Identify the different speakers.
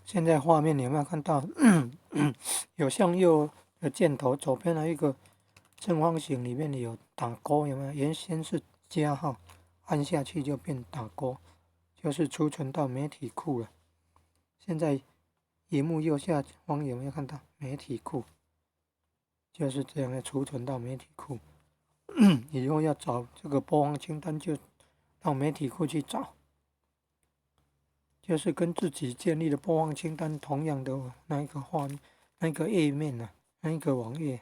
Speaker 1: 現在畫面有沒有看到有向右的箭頭，左邊的一個正方形裡面有打勾，有沒有？原先是加號，按下去就變打勾，就是儲存到媒體庫了。現在螢幕右下方有沒有看到媒體庫？就是這樣的儲存到媒體庫。以後要找這個播放清單，就到媒體庫去找。就是跟自己建立的播放清單同樣的那一個畫面，那個頁面啊，那一個網頁。